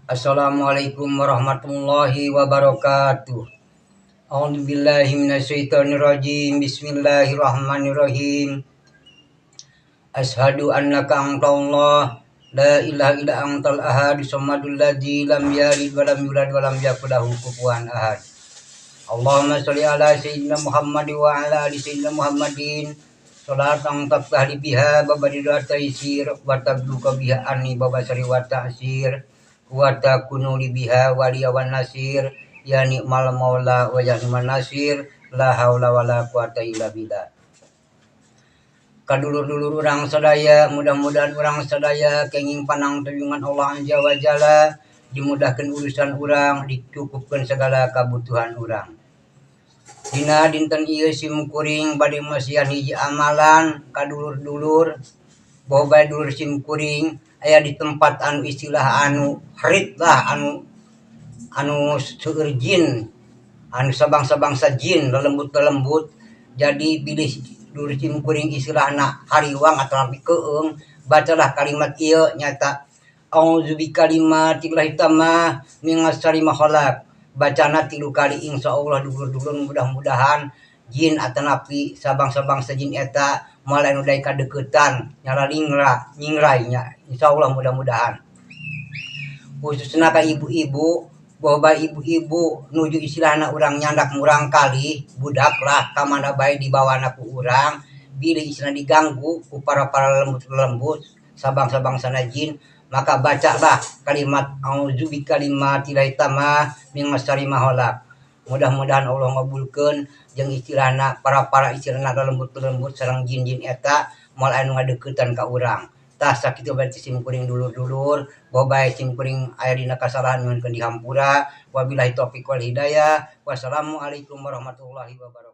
Assalamualaikum warahmatullahi wabarakatuh. A'udzubillahi minasyaitonirrajim. Bismillahirrahmanirrahim. Asyhadu annaka antallah la ilaha illa antal ahad samadul ladzi lam yalid wa lam yulad wa lam yakul lahu kufuwan ahad. Allahumma sholli ala sayyidina Muhammad wa ala ali sayyidina Muhammadin. Salatan taftah biha babadil taisir wa tabluka biha anni babasari wa ta'sir wa takunu li biha waliya wan nasir ya ni'mal maula wa ya ni'man nasir la haula wala quwata illa billah. Kadulur-dulur urang sadaya, mudah-mudahan urang sadaya kenging panangtulungan Allah Azza wa Jalla, dimudahkan urusan urang, dicukupkan segala kebutuhan urang. Dina dinten ieu sim kuring bade masihan hiji amalan ka dulur-dulur, bahwa bae dulur sim kuring aya di tempat anu istilah anu herit lah, anu anu seueur jin, anu sabangsa-bangsa jin, lelembut-lelembut. Jadi bilih dulur sim kuring istilahna hariwang atau keung, bacalah kalimat ieu nyata a'udzu bikalimatillahi tammah min syarri ma khalaq. Bacana 3 kali, insyaallah dulur-dulur mudah-mudahan jin atanapi sabangsa-bangsa jin eta moal anu daek kadeukeutan nyalalingra nyingrai nya, insyaallah mudah-mudahan. Khususna ka ibu-ibu, bahwa ibu-ibu nuju istilahna urang nyandak murang kali budak lah ka mana bae dibawana ku urang, bilih istilahna diganggu ku para-para lembut-lembut sabangsa-bangsana jin, maka bacalah kalimat a'udzu bikalimatillahi tammah min syarri ma khalaq. Mudah-mudahan Allah ngabulkeun jeung istilahna para-para istilahna lelembut-lelembut sareng jin-jin eta moal anu ngadeuketan ka urang. Tah sakitu bae sim kuring dulur-dulur, bahwa bae sim kuring aya dina kasalahan nyuhunkeun dihampura. Wabillahi taufik wal hidayah. Wassalamualaikum warahmatullahi wabarakatuh.